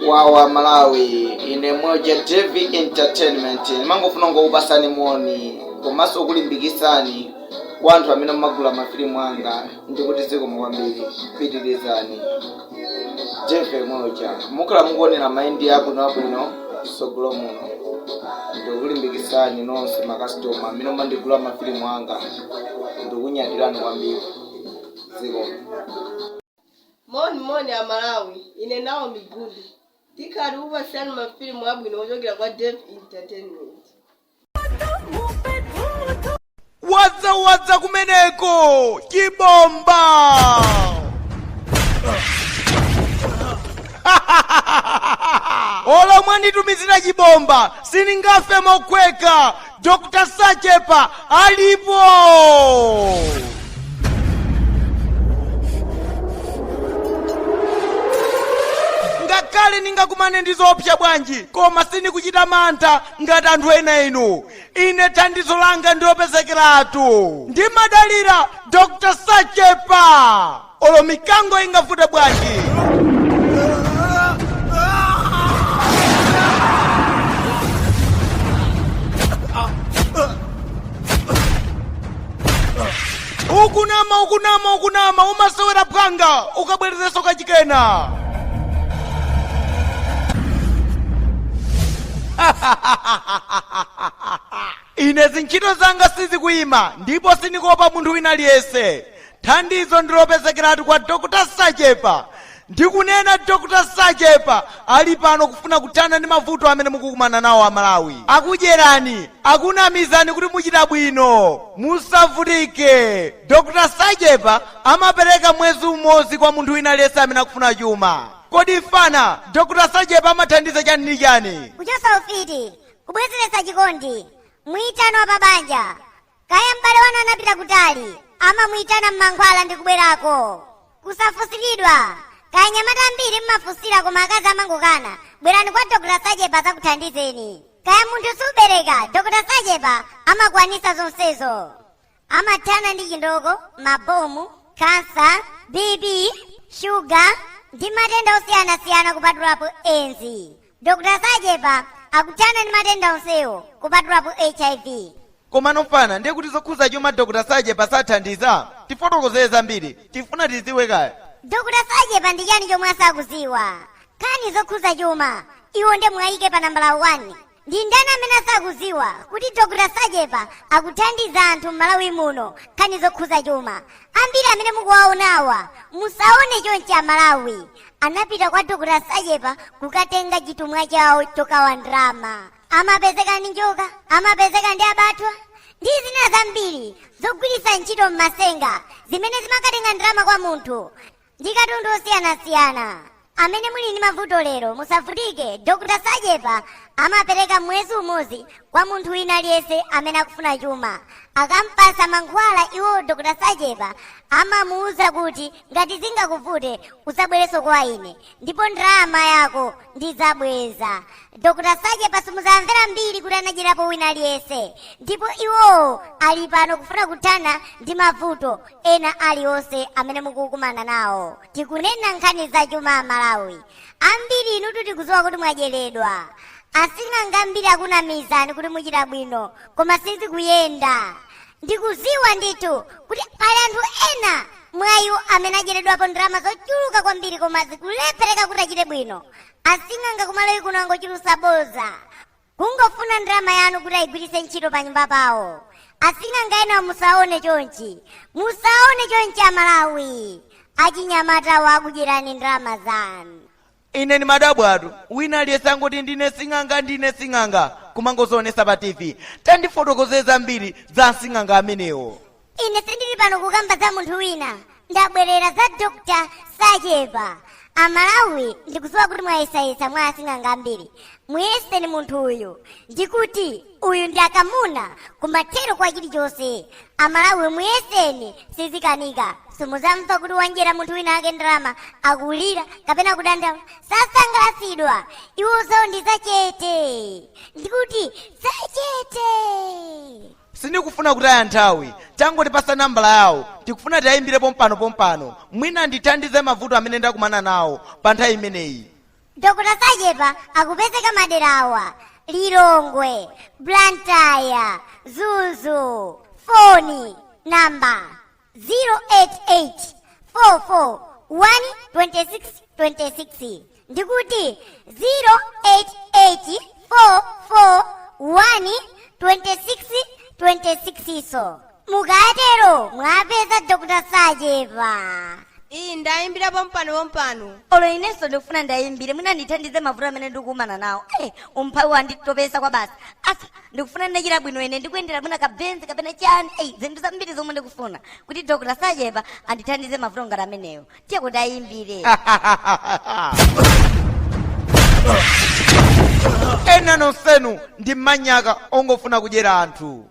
Wawa Malawi, ine moja Devi Entertainment, ndimangofuna ngokupasani moni komanso kulimbikisani kwa anthu amene mumagula mafilimu anga, ndikuti zikomo kwambiri, pitirizani. Devi moja mukhala mukuonera maindi abwino abwino tsogolo muno. Ndikulimbikisani nonse makasitoma amene mumandigula mafilimu anga, ndikunyadirani kwambiri, zikomo. Moni moni Amalawi, ine Naomi Gundi. Tikhala tikupasani mafilimu abwino ochokera kwa Dev Entertainment. Wadza wadza kumeneko chibomba. Olo mwanditumizira chibomba, sindingafe mokhweka. Dr Sachepa alipo. Ngakhale ndingakumane ndi zoopsa bwanji, koma sindikuchita mantha ngati anthu ena inu. Ine thandizo langa ndilopezekeratu, ndimadalira Dr Sachepa, olo mikango ingavute bwanji. Ukunama, ukunama, ukunama, umasewera phwanga, ukabwerezenso kachikena. Ine zintchito zanga sizikuyima ndipo sindikuopa munthu wina aliyense. Thandizo ndilopezekeratu kwa Dr Sachepa. Ndikunena Dr Sachepa ali pano kufuna kuthana ndi mavuto amene mukukumana nawo Amalawi. Akudyerani, akunamizani kuti muchita bwino. Musavutike, Dr Sachepa amapereka mwezi umodzi kwa munthu wina aliyense amene akufuna chuma. Kodi mfana, Dr Sachepa amathandiza chani ndi chani? Kuchosa ufiti, kubwezeretsa chikondi, mwitano wa pabanja. Kaya m'bale wanu anapita kutali, amamuitana m'mankhwala ndi kubwerako. Kusafusiridwa. Kaya anyamata ambiri mumafunsira koma akazi amangokana, bwerani kwa Dr Sachepa azakuthandizeni. Kaya munthu subereka, Dr Sachepa amakwanisa zonsezo. Amathana ndi chindoko, mabomu, khansa, BP, shuga ndi matenda osiyanasiyana kupatulapo Edzi. Dr Sachepa akuthana ndi matenda onsewo kupatulapo HIV. Komano mfana, ndiye kuti zokhuza chuma Dr Sachepa sathandiza? Tifotokozere zambiri, tifuna tiziwe kaya. Dr Sachepa ndi chani chomwe asakuziwa? Nkhani zokhuza chuma iwo nde muwayike pa nambala 1. Ndi ndani amene asakuziwa kuti Dr Sachepa akuthandiza anthu m'Malawi muno nkhani zokhuza chuma? Ambiri amene mukuwaonawa, musaone chonchi Amalawi, anapita kwa Dr Sachepa kukatenga chitumwa chawo chokawa ndalama. Amapezeka ndi njoka, amapezeka ndi abathwa ndi zina zambiri zogwiritsa ntchito m'masenga zimene zimakatenga ndalama kwa munthu ndi katundu osiyanasiyana. Amene muli ndi mavuto lero musavutike, Dr Sachepa amapereka mwezi umodzi kwa munthu wina aliyense amene akufuna chuma. Akampasa mankhwala iwo Dr Sachepa amamuuza kuti ngati zingakuvute uzabwerenso kwa ine ndipo ndalama yako ndidzabweza. Dr Sachepa simudzamvera mbiri kuti anadyerapo wina aliyense ndipo iwowo ali pano kufuna kuthana ndi mavuto ena alionse amene mukukumana nawo. Tikunena nkhani za chuma Amalawi. Ambiri inutu tikudziwa kuti mwadyeredwa. Asing'anga ambiri akunamizani kuti muchita bwino koma sizikuyenda. Ndikudziwa ndithu kuti pali anthu ena mwa iwo amene adyeredwapo ndalama zochuluka kwambiri koma zikulephereka kuti achite bwino. Asing'anga ku Malawi kuno angochulutsa bodza. Kungofuna ndalama yanu kuti ayigwiritse ntchito pa nyumba pawo. Asing'anga enawo musaone chonchi. Musaone chonchi Amalawi. Achinyamatawo akudyerani ndalama zanu. Ine ndimadabwatu, wina aliyense angoti ndine sing'anga, ndine sing'anga, kumangozionesa pa TV. Tandifotokozere zambiri za asing'anga amenewo. Ine sindili pano kukamba za munthu wina, ndabwerera za Dr Sachepa. Amalawi ndikudziwa kuti mwayesayesa mwa asing'anga ambiri. Muyeseni munthu uyu. Ndikuti uyu ndi akamuna kumathero kwa chilichonse. Amalawi muyeseni, sizikanika. Simuzamva kuti wandyera munthu wina ake ndalama akulira kapena kudandaula. Sasangalatsidwa. Iwo zawo ndi zachete. Ndikuti zachete. Sindikufuna kutaya nthawi, tangotipasa nambala yawo, tikufuna tiyayimbire pompano pompano, mwina ndithandize mavuto amene ndakumana nawo pa nthawi imeneyi. Dr. Sachepa akupezeka madera awa: Lilongwe, Blantyre, Mzuzu. Foni namba 088 44 1 26 26, ndikuti 088 44 1 26 26. So mukatero mwapeza Dr. Sachepa. Iyi ndayimbira pompano pompano. Olo inenso ndikufuna ndayimbire, mwina ndithandize mavuto amene ndikukumana nawo. Umphawi wanditopesa kwa basi. Asa ndikufuna ndachita bwino ine, ndikuyendera mwina kabenzi kapena chani. Zinthu zambiri zomwe ndikufuna kuti Dr. Sachepa andithandize mavuto ngati amenewo. Tiye kuti ayimbire. Ena nonsenu ndi manyaka ongofuna kudyera anthu.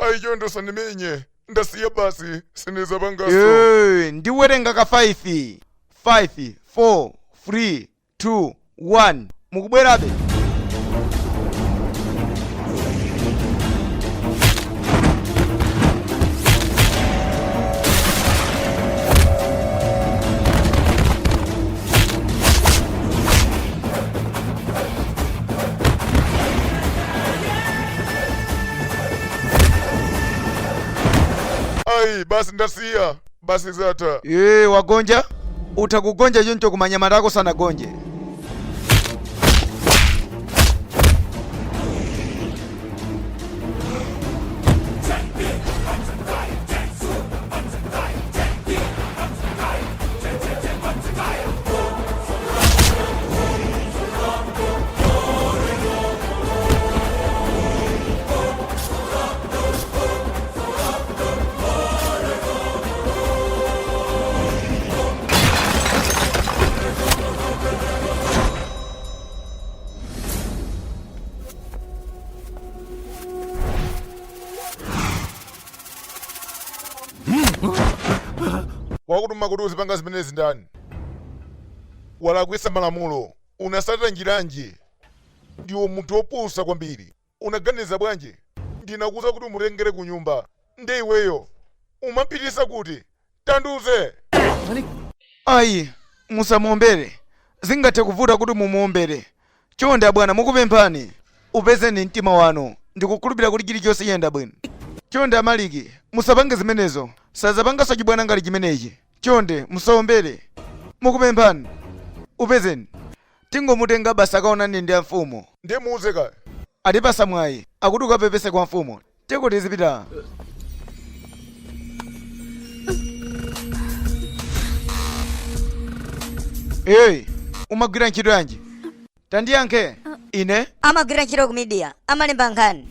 Ayi, chonde usandimenye, ndasiya basi, sindizapangaso. Ndiwerenga ka 5 5 4 3 2 1, mukubwerabe. Ayi, basi ndasiya basi, zatha. Wagonja, utha kugonja choncho kumanyamata ako sanagonje. Wakutuma kuti uzipanga zimenezi ndani? Walakwisa malamulo, unasatira njiranji? Ndiwo munthu wopusa kwambiri. Unaganiza bwanji? Ndinakuza kuti umutengere ku nyumba, nde iweyo umapitisa kuti? Tandiuze. Ayi, musamuombere, zingathe kuvuta kuti mumuombere. Chonde abwana, mukupemphani, upezeni mtima wanu, ndikukhulupirira kuti chilichonse chiyenda bwino. Chonde amaliki, musapange zimenezo, sazapanganso chibwana ngati chimenechi. Chonde musaombere, mukupemphani, upezeni. Tingomutenga basi akaonani ndi amfumu. Ndiye muuze kaya. Atipasa mwayi, akuti ukapepese kwa mfumu. Tikuti zipita. Eyi, umagwira ntchito yanji? Tandiyankhe ine. Amagwira ntchito ku media, amalemba nkhani.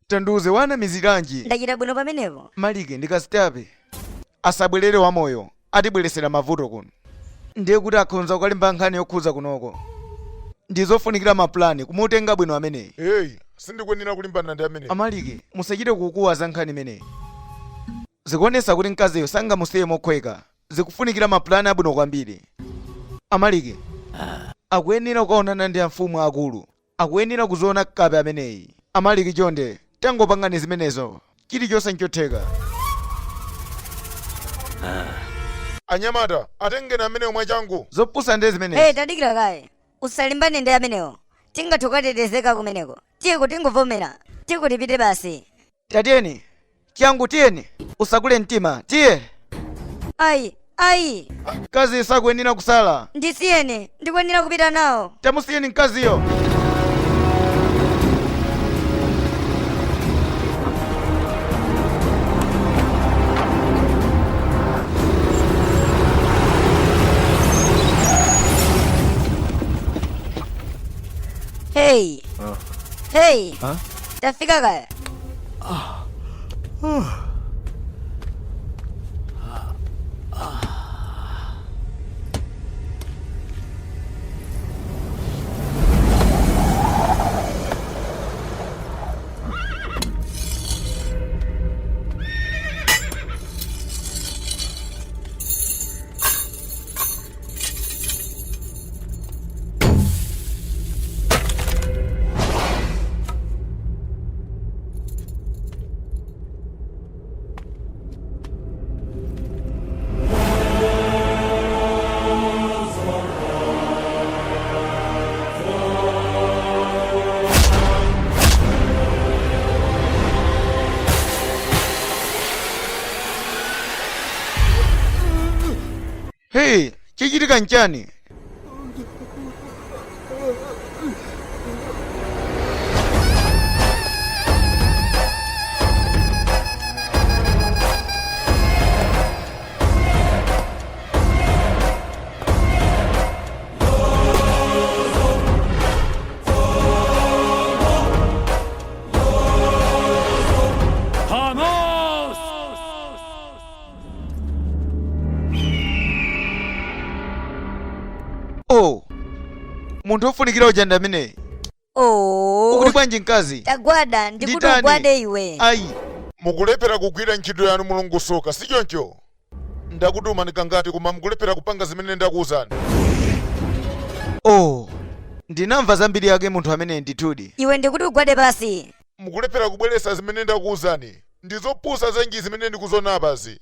Tandiuze, wanamiziranji? Ndachita bwino pamenepo. Maliki ndikazitape, asabwerere wamoyo, atibweresera mavuto kuno. Ndiye kuti akhonza kukalemba nkhani yokhuza kunoko. Ndizofunikira mapulani kumutenga bwino ameneyi. Eyi, sindikuyenera kulimbana ndi ameneyi. Amaliki, musachite kukuwa za nkhani imeneyi. Zikuonesa kuti mkaziyo sangamusiye mokhweka. Zikufunikira mapulani abwino kwambiri. Amaliki akuyenera kukaonana ndi amfumu akulu, akuyenera kuziona kape ameneyi. Amaliki, chonde tangopangani zimenezo, chilichonse nchotheka. Anyamata, atengeni ameneyo mwachangu. Zopusa ndiye zimenezi. Hey, tadikira kaye, usalimbane ndi amenewo. Tingathe kukatetezeka kumeneko. Tiyeko tingovomera. Tiyeko tipite basi. Tatiyeni changu, tiyeni, usakule mtima, tiye. Ayi, ayi. Mkazi sakuyenera kusala. Ndisiyeni, ndikuyenera kupita nawo. Tamusiyeni mkaziyo. Hey. Hey. Tafika kaya. Hey, chichitika nchani? Oh, munthu wofunikira uja ndi ameneyi. Oh. Ukuti bwanji mkazi? Tagwada, ndikuti Nditani? ugwade iwe. Ayi. Mukulephera kugwira ntchito yanu mulungusuka, si choncho? Ndakutumani kangati koma mukulephera kupanga zimene ndakuwuzani. Oh, ndinamva zambiri yake munthu ameneyi ndithudi. Iwe ndikuti ugwade pasi. Mukulephera kubweretsa zimene ndakuwuzani. Ndi zopusa zanji zimene ndikuziona apazi?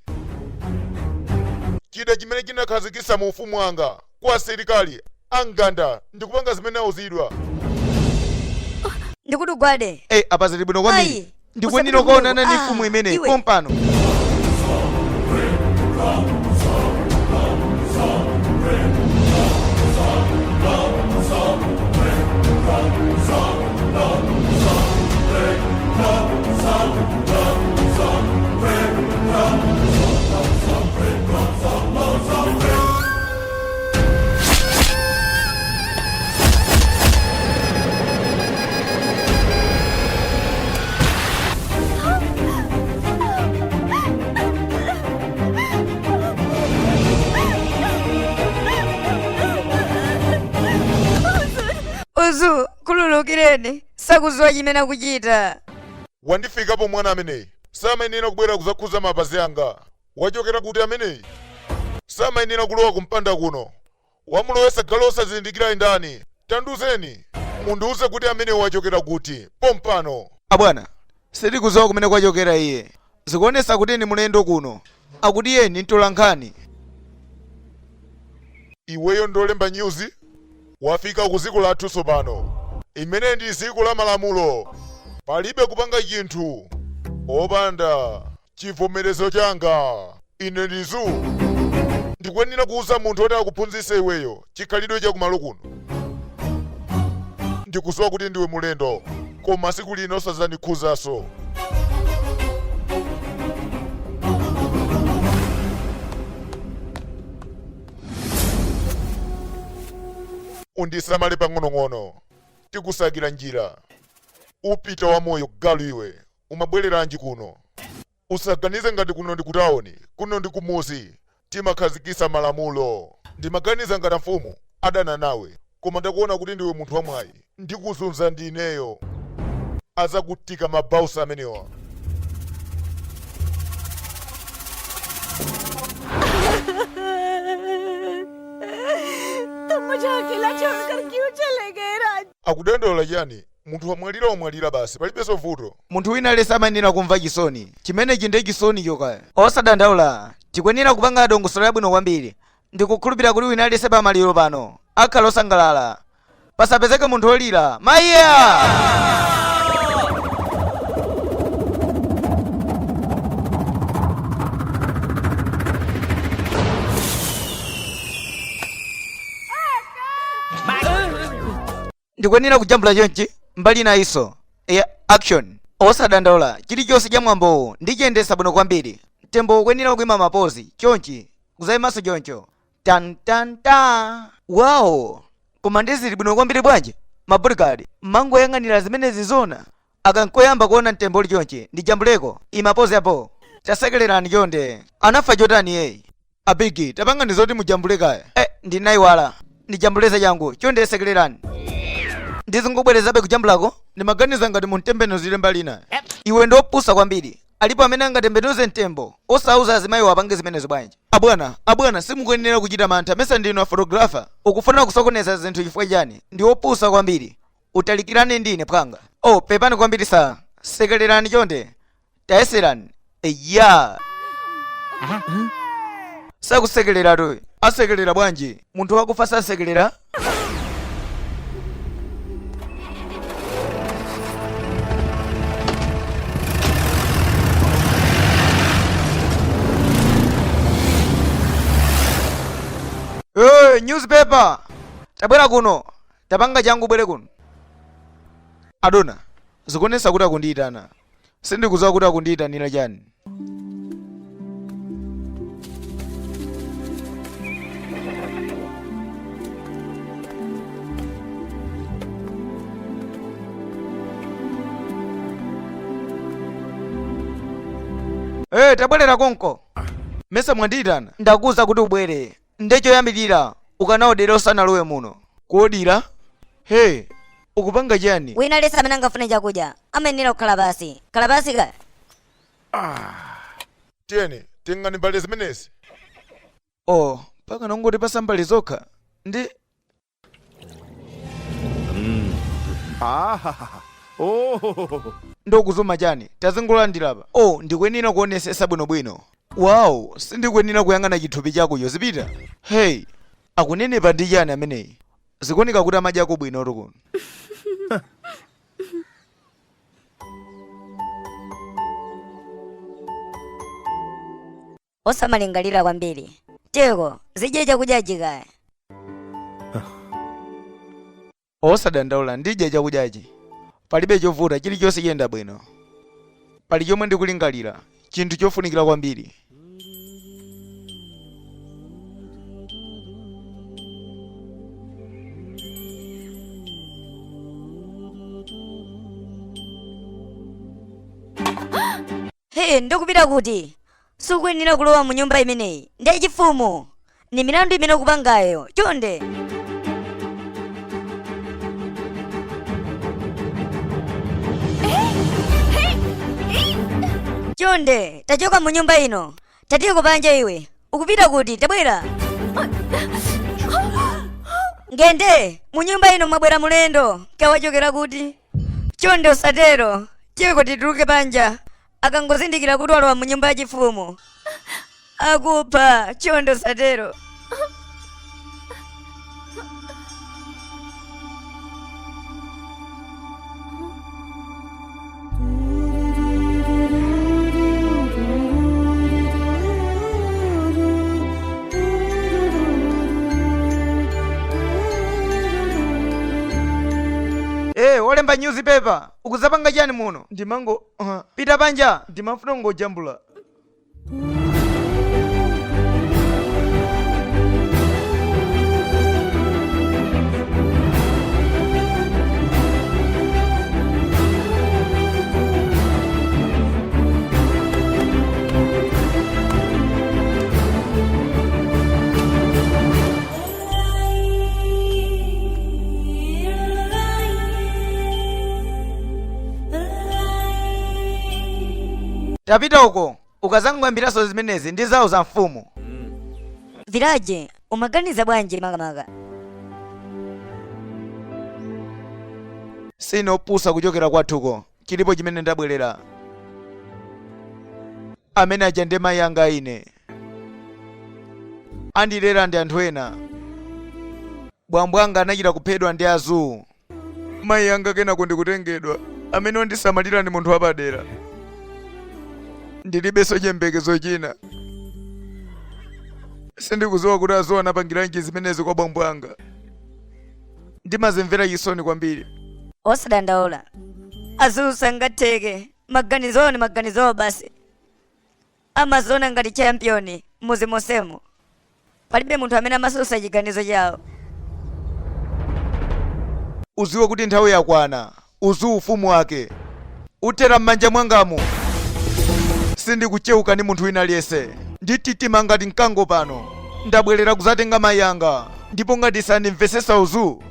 Chida chimene chinakhazikitsa mu ufumu wanga kwa asilikali anganda ndikupanga zimene auzidwa. Ndikuti ugwade. Ey, apa zili bwino kwambiri. Ayi, Ndikuyenera usapite kukaonana ndi kumeneko. mfumu Ah, imeneyi iwe. pompano. Uzu, khululukireni, sakuziwa chimene akuchita. Wandifikapo mwana ameneyi. Samayenera kubwera kuzakhuza mapazi anga. Wachokera kuti ameneyi? Samayenera kulowa kumpanda kuno. Wamulowesa galu osazindikira ndani? Tandiuzeni. Mundiuze kuti ameneyi wachokera kuti pompano. Abwana, sitikudziwa kumene kwachokera iye. Zikuonetsa kuti ni mlendo kuno. Akuti iye ni mtolankhani. Iweyo ndolemba nyuzi? Wafika ku dziko lathu tsopano. Imene ndi dziko la malamulo. Palibe kupanga chinthu opanda chivomerezo changa. Ine ndizu ndikuyenera kuuza munthu oti akuphunzitse iweyo chikhalidwe cha kumalo kuno. Ndikudziwa kuti ndiwe mulendo, koma tsiku lino osadzandikhuzanso. Undisamale pang'onong'ono, tikusakira njira. Upita wa moyo galu iwe, umabwereranji kuno? Usaganize ngati kuno ndi kutawuni, kuno ndi kumuzi. Timakhazikitsa malamulo. Ndimaganiza ngati mfumu adana nawe, koma ndakuona kuti ndiwe munthu wamwayi. Ndikuzunza ndi ineyo. Azakutika mabausa amenewa. तुम मुझे अकेला छोड़कर क्यों चले गए राज? Akudandaula chani? Munthu wamwalira wamwalira basi, palibenso vuto. Munthu wina aliyense amayenera kumva chisoni. Chimenechi ndiye chisoni chokha. Osadandaula, tikuyenera kupanga dongosolo labwino kwambiri. Ndikukhulupirira kuti wina aliyense pamaliro pano akhala osangalala. Pasapezeke munthu olira. Mayiya! Ndikuyenera kujambula chonchi mbali inayinso ya action. Osadandaula, chilichonse cha mwambowu ndichiyendetsa bwino kwambiri. Mtembo ukuyenera kuima mapozi chonchi, kuzayimanso choncho. Tan tan ta. Wow! Koma ndiye zili bwino kwambiri bwanji? Ma bodyguard mangoyang'anira zimenezi zona? Aka nkoyamba kuona mtembo uli chonchi. Ndijambuleko? Ima pozi apo. Tasekelerani chonde. Anafa chotani iyeyi? Abigi, tapangani zoti mujambule kaya. Eh, ndinayiwala. Ndijambule zachangu. Chonde sekelerani. Ndizingobwerezabe kujambulako? Ndimaganiza ngati muntembenuzire mbali ina. Iwe ndi opusa kwambiri. Alipo amene angatembenuze mtembo? Osauza azimayiwo apange zimenezo bwanji? Abwana, abwana, simukuyenera kuchita mantha. Mesa ndinu a photographer? Ukufuna kusokoneza zinthu chifukwa chani? Ndi opusa kwambiri. Utalikirane ndi ine phwanga. Oh, pepani kwambiri sir. Sekelerani chonde. Tayeserani. Eya. Sakusekeleratu. Asekelera bwanji? Munthu wakufa sasekelera? Hey, newspaper. Tabwera kuno. Tapanga changu ubwere kuno. Adona, zikuonesa kuti akundiyitana. Sindikudziwa kuti akundiyitanira chani. Hey, tabwerera konko. Mesa mwandiyitana? Ndakuuza kuti ubwere. Nde choyambirira ukanaodera usanalowe muno. Kuodira? Hey, ukupanga chani? Wina aliyense amene angafune chakudya amayenera kukhala pansi. Khala pansi kaya. Tiyeni, tengani mbale zimenezi. Oh, mpaka nongotipasa mbale zokha ndi ndokuzuma chani tazingolandira apa. Oh, ndikuyenera kuonesesa bwinobwino. Wow, sindikuyenera kuyang'ana chithupi chakocho zipita. Hey, akunenepa ndi chani ameneyi? Zikuoneka kuti amadyako bwinotu kuno. Osamalingalira kwambiri. Teko, zidye chakudyachi kaya. Osadandaula, ndidya chakudyachi. Palibe chovuta, chilichonse chiyenda bwino. Pali chomwe ndikulingalira, chinthu chofunikira kwambiri. He, ndikupita kuti? Sukuyenera kulowa mu nyumba imeneyi. Ndi yachifumu. Ni milandu imene ukupangayo. Chonde. Chonde, tachoka mu nyumba ino. Tatiyeko panja iwe. Ukupita kuti? Tabwera. Ngende, mu nyumba ino mwabwera mulendo. Kawachokera kuti? Chonde usatero. Tiyeko tituluke panja. Akangozindikira kuti walowa mu nyumba yachifumu akupha. Chonde usatero. Eh, wolemba newspaper, ukuzapanga chani muno? Ndimango pita panja. Ndimafuna kungojambula. Tapita uko, ukazangoyambiranso zimenezi ndizauza mfumu. Viraje, umaganiza bwanji makamaka? Sine opusa kuchokera kwathuko, chilipo chimene ndabwerera. Amene aja ndi mayi anga ine. Andilera ndi anthu ena. Bwambo anga anachita kuphedwa ndi azuu. Mayi anga kenako ndikutengedwa. Amene wandisamalira ndi munthu wapadera. Ndilibenso chiyembekezo china. Sindikudziwa kuti azuu anapangiranji zimenezi kwa bambo anga. Ndimazimvera chisoni kwambiri. Osadandaula, azuu sangatheke. Maganizowo ni maganizowo basi. Amaziona ngati champion mudzi monsemo. Palibe munthu amene amasusa chiganizo chawo. Uziwe kuti nthawi yakwana. Uzu ufumu wake uthera m'manja mwangamu. Sindikucheuka ndi munthu wina aliyense. Ndititima ngati mkango pano. Ndabwerera kuzatenga mayi anga, ndipo ngati sandimvesesa Uzu,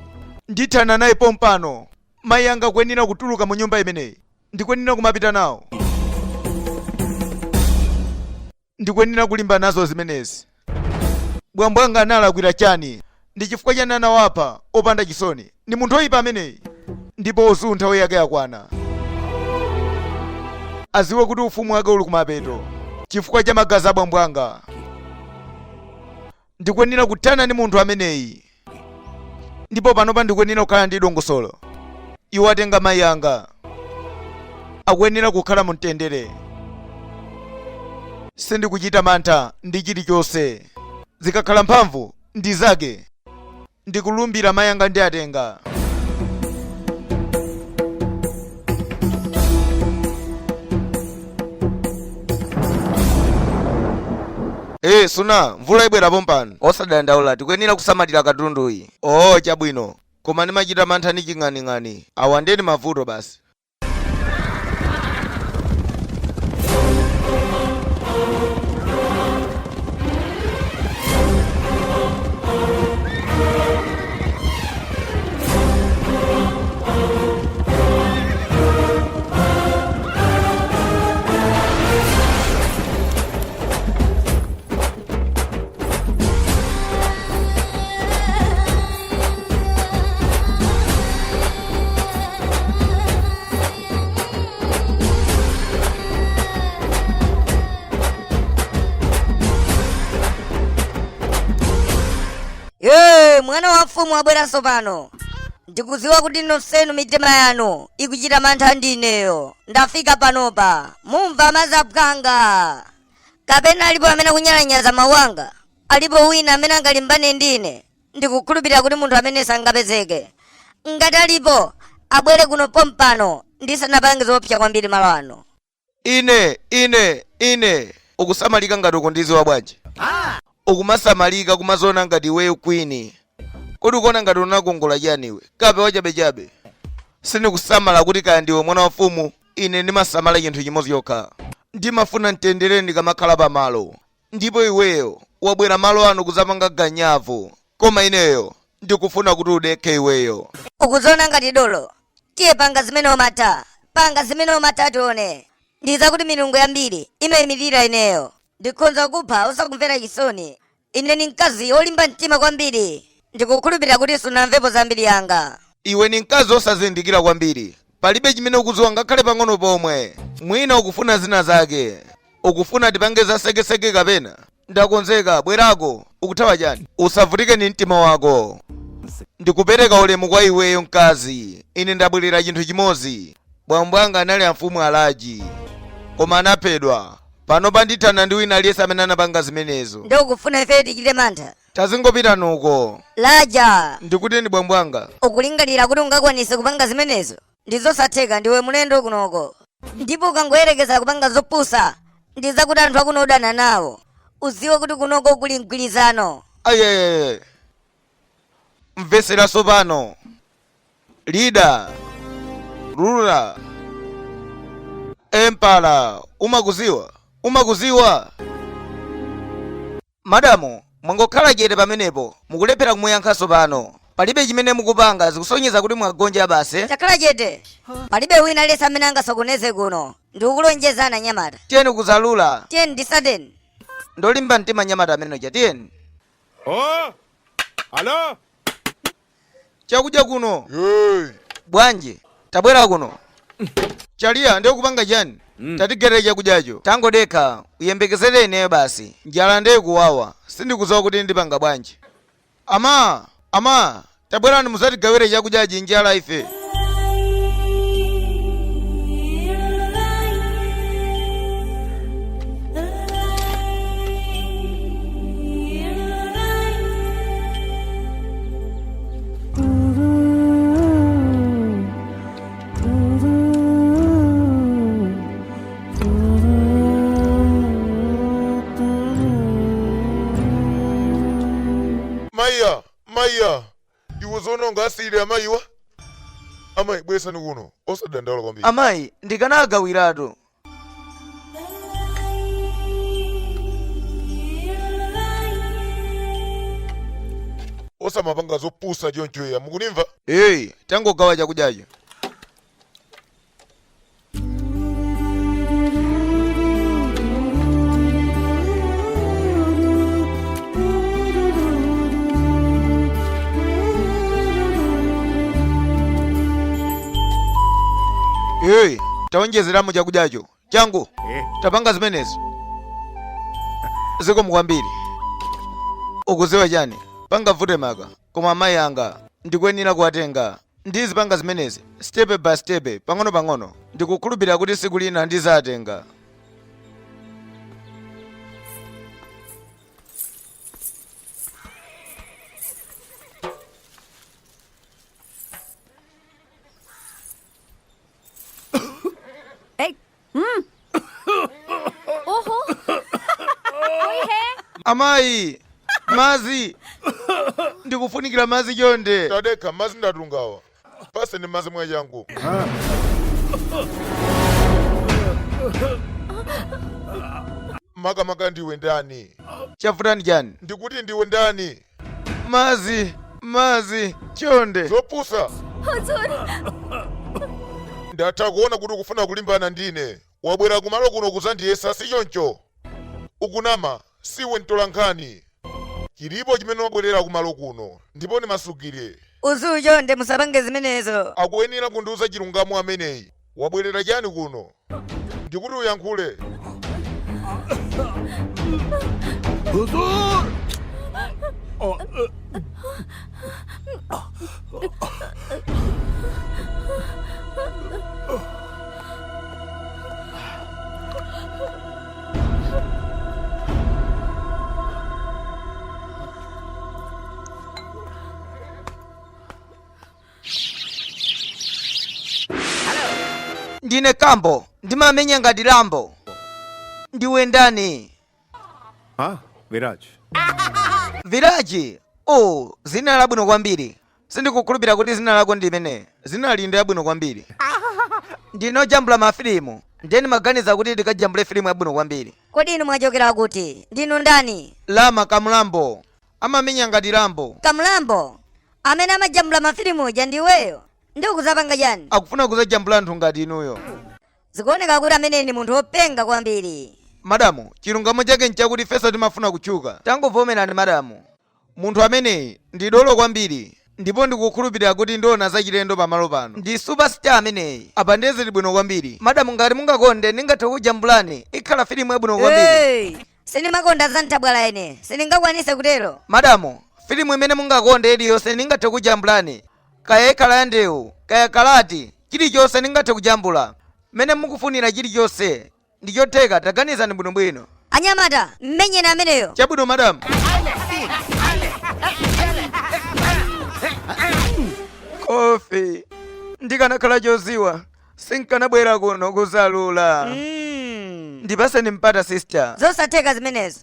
ndithana naye pompano. Mayi anga akuyenera kutuluka mu nyumba imeneyi. Ndikuyenera kumapita nawo. Ndikuyenera kulimba nazo zimenezi. Bwambo anga analakwira chani? Ndi chifukwa chani anawapha opanda chisoni? Ndi munthu oyipa ameneyi. Ndipo Uzu nthawi yake yakwana. Aziwe kuti ufumu wake uli kumapeto chifukwa cha magazi a bwambo anga. Ndikuyenera kuthana ndi munthu ameneyi. Ndipo panopa ndikuyenera kukhala ndi dongosolo. Iwo atenga mayi anga. Akuyenera kukhala mu mtendere. Sindikuchita mantha ndi chilichonse. Zikakhala mphamvu, ndi zake. Ndikulumbira mayi anga ndiatenga. Ee, suna, mvula ibwera pompano. Osadandaula, tikuyenera kusamalira katunduyi. Oo, chabwino. Koma ndimachita mantha ndi ching'aning'ani. Awa ndiye ndi mavuto basi. Ye, mwana wa mfumu wabweranso pano. Ndikudziwa kuti nonsenu mitima yanu ikuchita mantha ndi ineyo. Ndafika panopa. Mumva mazabwanga. Kapena alipo amene akunyalanyaza mawu anga? Alipo wina amene angalimbane ndi ine? Ndikukhulupirira kuti munthu amene sangapezeke. Ngati alipo, abwere kuno pompano ndisanapange zoopsa kwambiri malo ano. Ine, ine, ine. Ukusamalika ngati ukundiziwa bwanji? Ukumasamalika kumaziona ngati iweyo queen. Kodi ukuona ngati unakongola chani iwe? Kape wachabechabe. Sindikusamala kuti kaya ndiwe mwana wa mfumu, ine ndimasamala chinthu chimodzi chokha. Ndimafuna mtendere ndikamakhala pamalo. Ndipo iweyo wabwera malo ano kuzapanga ganyavu. Koma ineyo ndikufuna kuti udekhe iweyo. Ukuziona ngati dolo. Tiye panga zimene umatha. Panga zimene umatha tione. Ndizakuti milungu yambiri imaimirira ineyo. Ndikhonza kupha osakumvera chisoni. Ine ni mkazi wolimba mtima kwambiri. Ndikukhulupirira kuti sunamvepo za mbiri yanga. Iwe ni mkazi wosazindikira kwambiri. Palibe chimene ukudziwa ngakhale pang'ono pomwe. Mwina ukufuna zina zake. Ukufuna tipange za sekeseke kapena? Ndakonzeka, bwerako. Ukuthawa chani? Usavutike ndi mtima wako. Ndikupereka ulemu kwa iweyo mkazi. Ine ndabwerera chinthu chimodzi. Bambo anga anali amfumu Alaji. Koma anaphedwa. Panopa ndithana ndi wina aliyense amene anapanga zimenezo. Nde ukufuna ife tichite mantha? Tazingopitani uko. Laja! Ndikuti ndi bambo anga. Ukulingalira kuti ungakwanise kupanga zimenezo? Ndi zosatheka, ndiwe mlendo kunoko. Ndipo ukangoyerekeza kupanga zopusa, ndizakuti anthu akuno udana nawo. Uziwe kuti kunoko kuli mgwirizano. Ayayaya. Mvetsera tsopano. Leader, ruler, emperor, umakuziwa? Umakuziwa? Madamu, mwangokhala chete pamenepo, mukulephera kumuyankha tsopano. Palibe chimene mukupanga, zikusonyeza kuti mwagonja basi. Takhala chete! Palibe wina aliyense amene angasokoneze kuno. Ndikukulonjezani anyamata. Tiyeni kuzalula. Tiyeni ndisateni. Ndolimba mtima nyamata amene uja, tiyeni. Oh! Alo? Chakudya kuno. Hey. Bwanji? Tabwera kuno. Chaliya ndiye kupanga chani? Tatigere chakudyacho. Tangodekha, uyembekezere ineyo basi. Njala ndiye kuwawa. Sindikudziwa kuti ndipanga bwanji. Ama, ama, Tabwerani muzatigawire chakudyachi, njala ife. Maiya, maiya, iwe zononga asiyile amayiwa. Amayi, bweresani kuno, osadandaula kwambiri. Amayi, ndikanagawiratu. Osamapanga zopusa choncho iya, mukunimva? Eyi, tangogawa chakudyacho. Eyi, taonjezeramo chakudyacho changu. Tapanga zimenezo. Zikomo kwambiri. Ukuziwa chani, pangavute maka, koma amayi anga ndikuyenera kuwatenga. Ndizipanga zimenezi step by step, pang'ono pang'ono. Ndikukhulupirira kuti siku lina ndizatenga. ओहो, कोई है? Amayi, mazi, ndikufunikira mazi chonde. Tadekha, mazi ndatungawa. Paseni mazi mwachangu. Makamaka ndiwe ndani? Chavuta ndi chani? Ndikuti ndiwe ndani? Mazi, mazi chonde. Zopusa. हुजूर. Ndatha kuona kuti ukufuna kulimbana ndine. Wabwera kumalo kuno kuzandiyesa, si choncho? Ukunama, siwe mtolankhani. Chilipo chimene wabwerera kumalo kuno, ndipo ndimasukire. Uzu, chonde musapange zimenezo. Akuyenera kundiuza chilungamo ameneyi. Wabwerera chani kuno? Ndikuti uyankhule. Huzur! Ndine Kambo, ndimamenya ngati Rambo. Ndiwe ndani? Ah, Viraj. Viraji. Oh, zina labwino kwambiri. Sindikukhulupirira kuti zina lako ndi limene. Zina lili ndi labwino kwambiri. Ndinojambula mafilimu, ndiye ndimaganiza kuti ndikajambule filimu yabwino kwambiri. Kodi inu mwachokera kuti? Ndinu ndani? Lama Kamulambo, amamenya ngati Rambo. Kamulambo amene amajambula mafilimu uja ndiweyo? Ndi ukuzapanga chani? Akufuna kuzajambula anthu ngati inuyo. Zikuoneka kuti amene ni munthu wopenga kwambiri. Madamu, chilungamo chake nchakuti ifenso timafuna kutchuka. Tangovomerani madamu, munthu ameneyi ndi dolo kwambiri, ndipo ndikukhulupirira kuti ndiona zachilendo pamalo pano. Ndi superstar ameneyi. Apa ndiye zili bwino kwambiri. Madamu, ngati mungakonde, ndingathe kujambulani, ikhala filimu yabwino kwambiri. Hey, sindimakonda za nthabwala ine, sindingakwanise kutero. Madamu, filimu imene mungakonde iliyonse ndingathe kujambulani, kaya ikhala ya ndewu, kaya karate, chilichonse ndingathe kujambula mmene mukufunira. Chilichonse ndichotheka, taganizani bwinobwino. Anyamata, mmenyeni ameneyo. Chabwino madamu. Kofi, ndikanakhala choziwa sinkanabwera kuno kuzalula. Ndipaseni mpata, sister. Zosatheka zimenezo.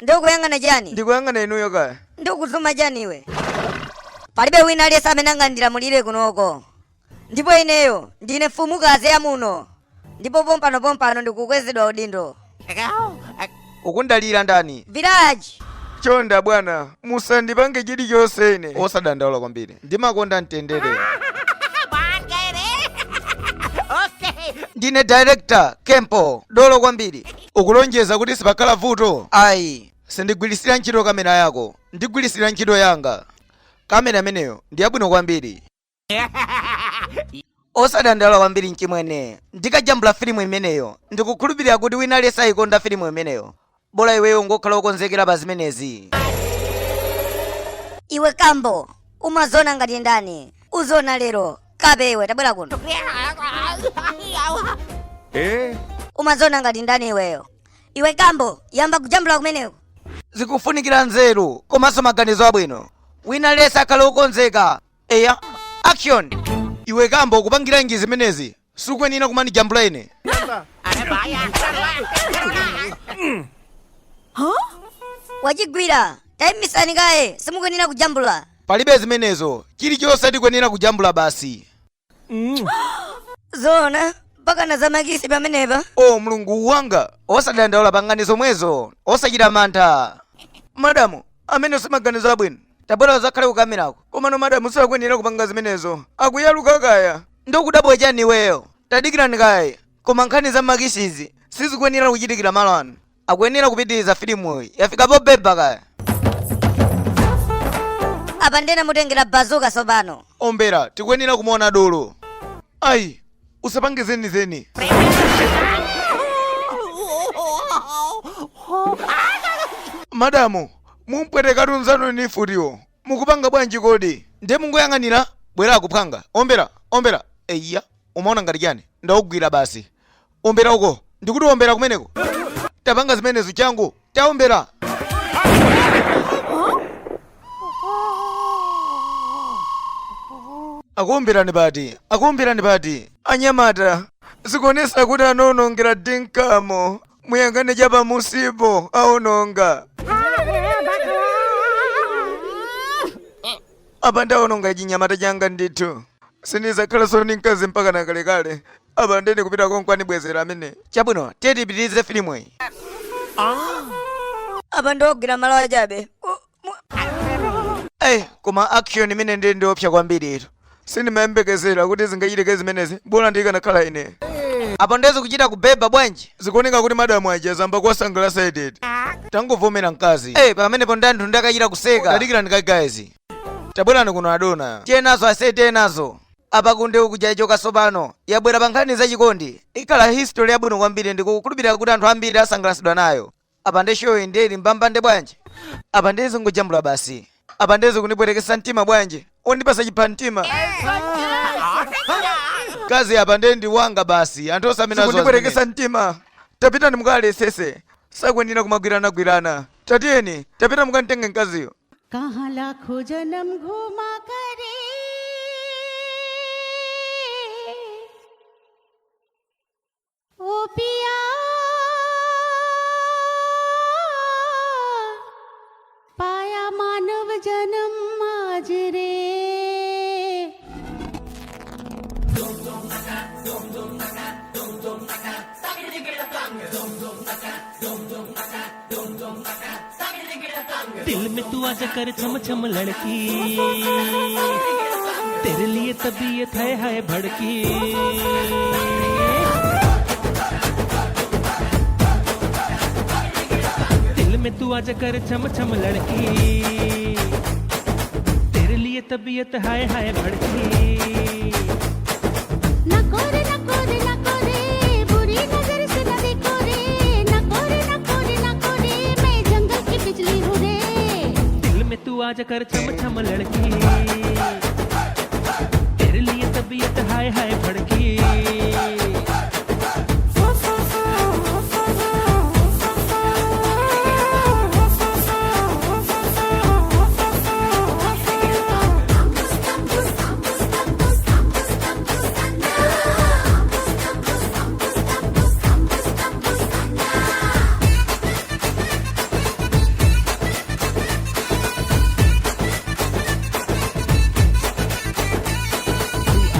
Ndikuyang'ana chani? Ndikuyang'ana inuyo kaya. Ndikuzuma chani iwe? Palibe wina aliyense amene angandilamulire kunoko, ndipo ineyo ndine mfumukazi ya muno, ndipo pompano pompano ndikukwezedwa udindo. Ukundalira ndani? Viraj. Chonde bwana, musandipange chilichonse ine. Osadandaula kwambiri, ndimakonda mtendere. Ndine director Kempo, dolo kwambiri. Ukulonjeza kuti sipakhala vuto? Ayi, sindigwirisira ntchito kamera yako, ndigwirisira ntchito yanga. Kamera imeneyo ndi yabwino kwambiri. Osadandaula kwambiri mchimwene, ndikajambula filimu imeneyo ndikukhulupirira kuti wina aliyense ayikonda filimu imeneyo. Bola iweyo ngokhala wokonzekera pa zimenezi. Iwe Kambo, umazona ngati ndani? Uzona lero. Kape iwe, tabwera kuno. Eh? Umazona ngati ndani iweyo? Iwe Kambo, yamba kujambula kumeneko. Zikufunikira nzeru komanso maganizo abwino. Wina aliyense akhale wokonzeka. Eya, action! Iwe Kambo, ukupangiranji zimenezi? Sukuyenera kumandijambula ine. Wachigwira, tayimisani kaye, simukuyenera kujambula. Palibe zimenezo, chilichonse tikuyenera kujambula basi. Zona, mpaka na zamakisi pamenepa. O Mulungu wanga, osadandaula, pangani zomwezo, osachita mantha. Madamu, amene simaganizo abwino. Tabwera uzakhale kukamerako. Komano madamu sakuyenera kupanga zimenezo, akuyaluka kaya. Ndikudabwa chani iweyo? Tadikirani kaye. Koma nkhani za makisizi sizikuyenera kuchitikira malo ano. Akuyenera kupitiriza filimuyi, yafika pobeba kaya. Apa ndena mutengera bazuka sopano. Ombera, tikuyenera kumuona dolo. Ayi, usapange zenizeni. Madamu, mumpwetekatu nzanu ni futiwo. Mukupanga bwanji kodi? Ndiye mungoyang'anira, bwera kuphanga. Ombera, ombera. Eya, umaona ngati chani? Ndawugwira basi. Ombera uko, ndikuti ombera kumeneko. Tapanga zimenezo changu, taombera. Akuomberani pati? Akuomberani pati? Anyamata, zikuonesa kuti anaonongera dinkamo. Muyang'ane chapamusipo, aononga. Apa ndaononga chinyamata changa ndithu. Sindizakhalanso ndi mkazi mpaka na kalekale. Apa ndene kupita konkwani bwezera amene. Chabwino, tiye tipitirize filimu iyi. Apa ndiwogwira malo achabe. Koma action imene ndi ndiopsa kwambiri ito. Sindimayembekezera kuti zingachitike zimenezi, bola ndikanakhala ine. Apo ndezi kuchita kubeba bwanji? Zikuoneka kuti madamu aja zamba kuwasangalatsa edeti. Tangovomera mkazi. Pamenepo ndi anthu ndakachita kuseka. Tadikirani kaye guys. Tabwerani kuno adona. Tiye nazo ase, tiye nazo. Apa kunde ukujachoka sopano. Yabwera pa nkhani zachikondi. Ikhala history yabwino kwambiri, ndikukhulupirira kuti anthu ambiri asangalatsidwa nayo. Apa ndi show iyi ndili mbambande bwanji. Apa ndi zingojambula basi. Apa ndi zikundibwerekesa mtima bwanji. Ondipasa chipha mtima. Kazi apa ndi ndi wanga basi. Anthu onse amene zikundibwerekesa mtima. Tapitani mukalesese. Sakuyenera kumagwiranagwirana. Tatiyeni, tapita mukamtenge mkaziyo. कहाँ लाखों जन्म घूमा करे, ओ पिया पाया मानव जन्म आज रे। दिल में तू आजा कर छम छम लड़की, तेरे लिए तबीयत है हाय भड़की। दिल में तू आजा कर छम छम लड़की, तेरे लिए तबीयत हाय हाय भड़की। न कोरे न कोरे न कोरे, बुरी नजर से न देखो रे। न कोरे न कोरे न कोरे, मैं जंगल की बिजली हूँ रे। दिल में तू आजा कर छम छम लड़की, तेरे लिए तबीयत हाय हाय भड़की।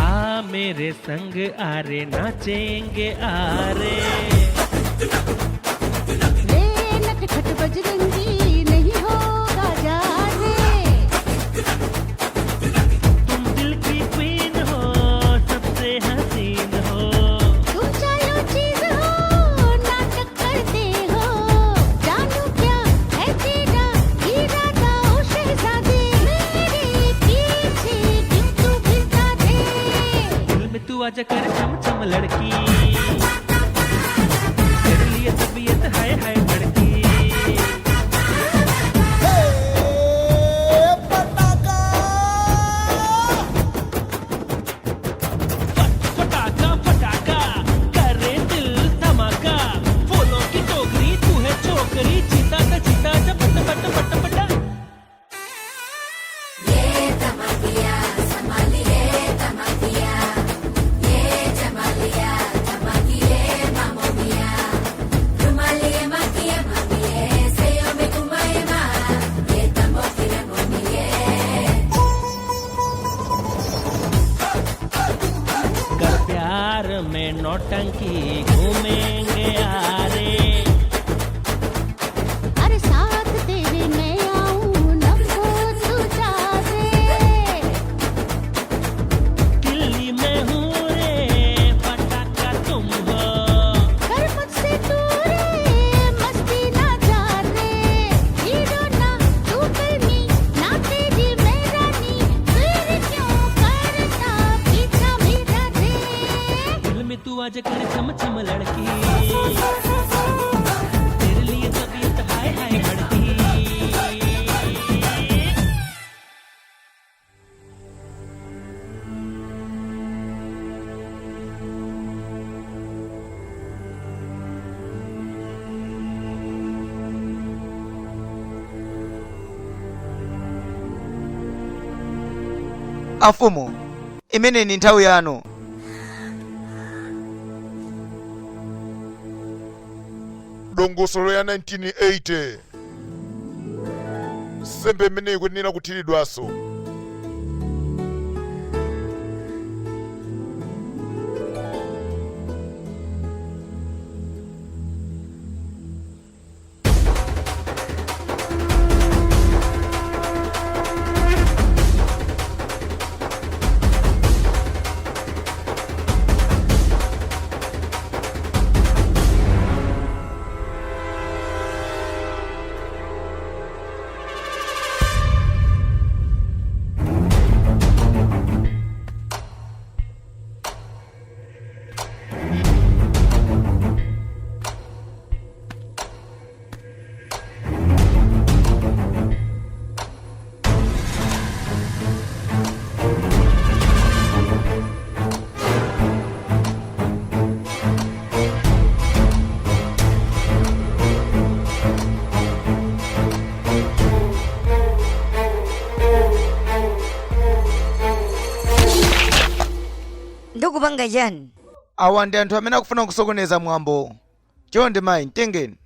आ मेरे संग आ रे नाचेंगे आ रे। रे नटखट बजरंगी नहीं होगा जा रे। तुम दिल की क्वीन हो, सबसे हसीन हो। तुम चालो चीज हो, नाटक करते हो। जानू क्या है तेरा इरादा ओ शहजादे, मेरे पीछे क्यों तू फिरता रे। दिल में तू आजा कर छम छम लड़की, Afumu, imene ni nthawi yanu. Dongosolo ya 1980, nsembe imeneyi ikuyenera kuthiridwanso. Ndikupanga chani? Awa ndi anthu amene akufuna kusokoneza mwambo. Chonde mayi, mtengeni.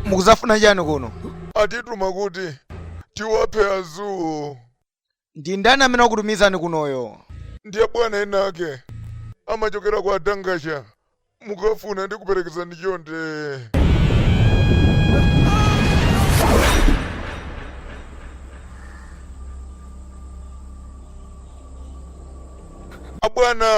Mukuzafuna chani kuno? Atituma kuti tiwaphe azuwo. Ndi ndani amene wakutumizani kunoyo? Ndiye bwana ena ake amachokera kwa Dangasha. Mukafuna ndikuperekezani chonde. Abwana!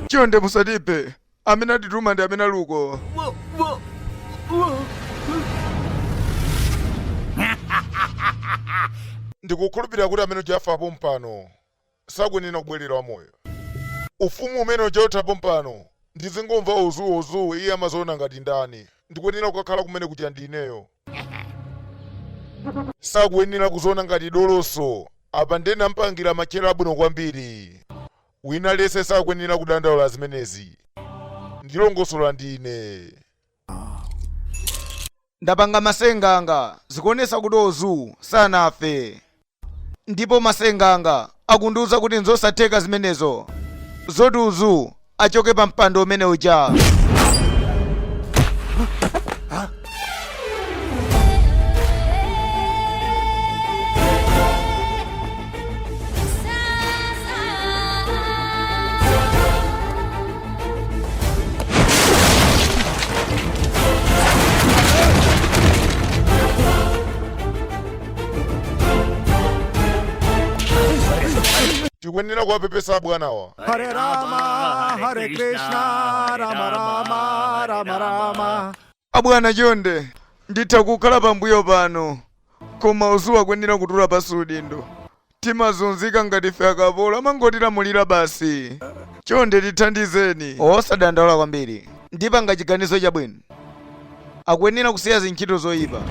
Chonde musatiphe, amene atituma ndi amene aluko. Ndikukhulupirira kuti amene uja afa pompano sakuyenera kubwerera wamoyo. Ufumu umene uja utha pompano. Ndizingomva Ozu Ozu, iye amaziona ngati ndani? Ndikuyenera kukakhala kumene kuja ndi ineyo. Sakuyenera kuziona ngati doloso. Apa ndiye ndampangira matchera abwino kwambiri. Wina aliyense sakuyenera kudandaula zimenezi. Ndilongosola ndine. Ndapanga masenga anga, zikuonesa kuti Ozu sanafe. Ndipo masenga anga akundiuza kuti nzosatheka zimenezo zoti Ozu achoke pa mpando umene uja. Tikuyenera kuwapepesa abwanawa. Hare Rama, Hare Krishna, Rama Rama, Rama Rama. Abwana chonde, nditha kukhala pambuyo pano, koma Ozu akuyenera kutula pansi udindo. Timazunzika ngati ife akapolo, amangotilamulira basi. Chonde tithandizeni. Osadandaula kwambiri, ndipanga chiganizo chabwino. Akuyenera kusiya zintchito zoyipa.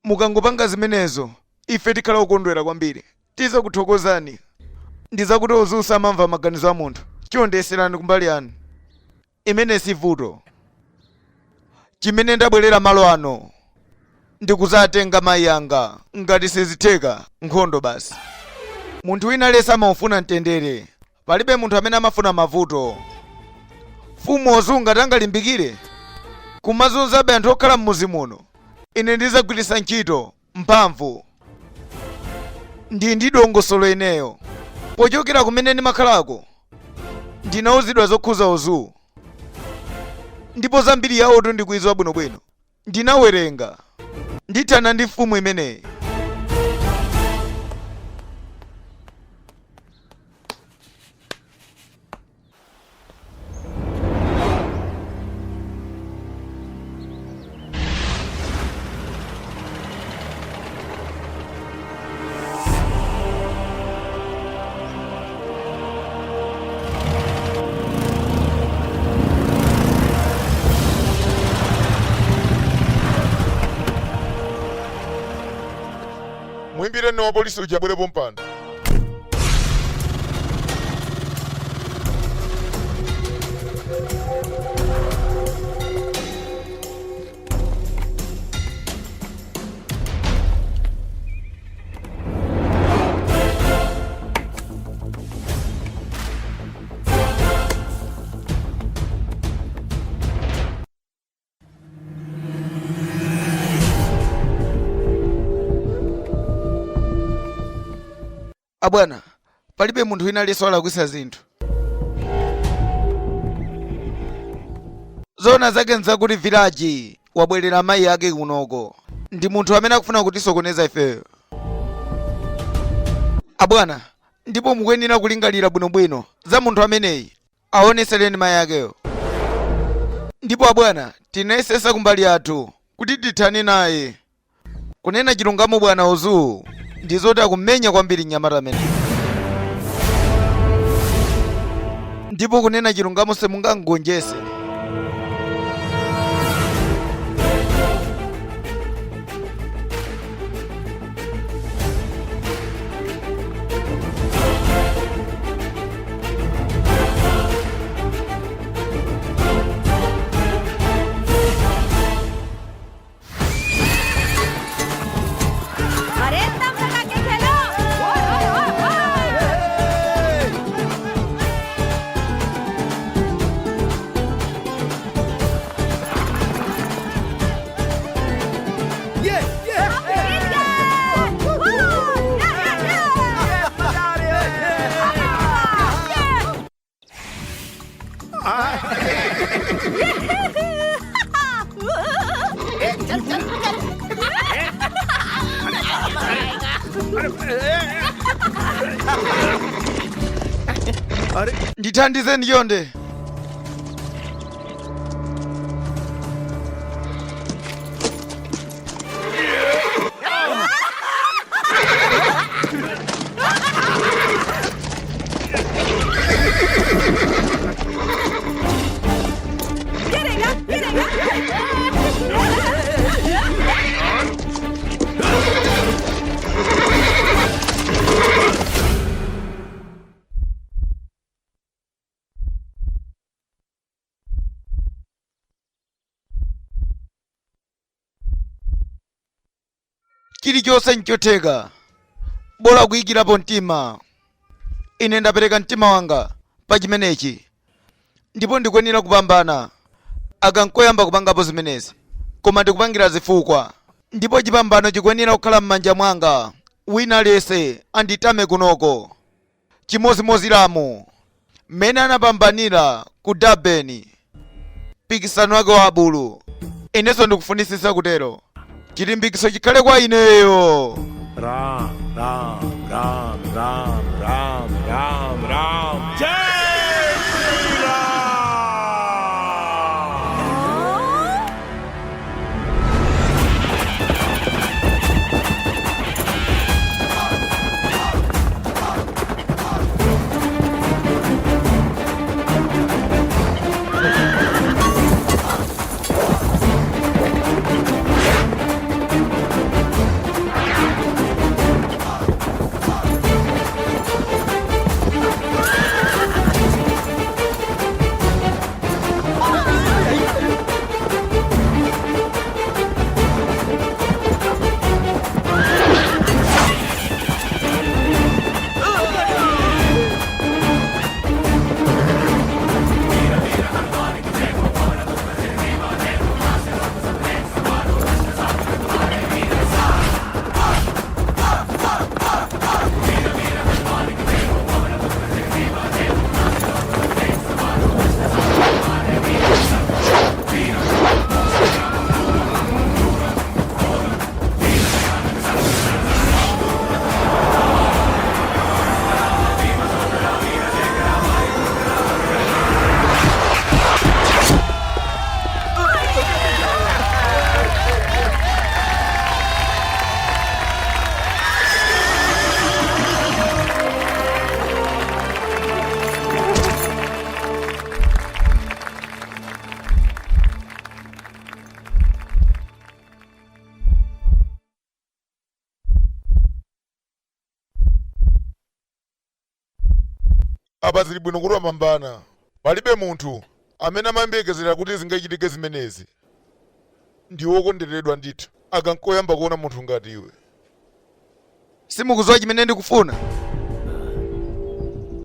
Mukangopanga zimenezo, ife tikhala okondwera kwambiri. Tizakuthokozani. Ndizakuti Ozu samamva maganizo a munthu. Chonde yeserani kumbali yanu. Imene si vuto. Chimene ndabwerera malo ano ndikuzatenga mayi anga. Ngati sizitheka, nkhondo basi. Munthu wina aliyense amaufuna mtendere. Palibe munthu amene amafuna mavuto. Mfumu Ozu ngati angalimbikire kumazunzabe anthu okhala m'muzi muno, ine ndizagwiritsa ntchito mphamvu. Ndi ndi dongosolo ineyo. Pochokera kumene ndimakhalako, ndinauzidwa zokhuza Ozu. Ndipo zambiri yawotu ndikuidziwa bwinobwino. Ndinawerenga. Ndithana ndi mfumu imeneyi. Muimbireni wa polisi uja abwere pompano. Abwana, palibe munthu wina aliyense walakwitsa zinthu. Zoona zake nzakuti Viraji wabwerera amayi ake kunoko ndi munthu amene akufuna kutisokoneza ifeyo. Abwana, ndipo mukuyenera kulingalira bwinobwino za munthu ameneyi. Aonesereni mayi akeyo. Ndipo abwana, tinayesesa kumbali yathu kuti tithane naye. Kunena chilungamo bwana Ozu ndi zoti akumenya kwambiri mnyamata amene. Ndipo kunena chilungamo simungamgonjese. Ndithandizeni chonde. Chilichonse nchotheka, bola kuyikirapo mtima. Ine ndapereka mtima wanga pa chimenechi ndipo ndikuyenera kupambana. Aka nkoyamba kupangapo zimenezi, koma ndikupangira zifukwa, ndipo chipambano chikuyenera kukhala m'manja mwanga. Wina aliyense anditame kunoko chimozimozi Lamu mmene anapambanira ku Durban mpikisano wake wa abulu, inenso ndikufunisisa kutero. Chilimbikiso chikhale kwa ineyo. Ram Ram Ram Ram Ram Ram Ram Jai Shri Ram. Apa zili bwino kuti wapambana. Palibe munthu amene amayembekezera kuti zingachitike zimenezi. Ndi wokondweredwa ndithu. Aka nkoyamba kuona munthu ngati iwe. Simukudziwa chimene ndikufuna.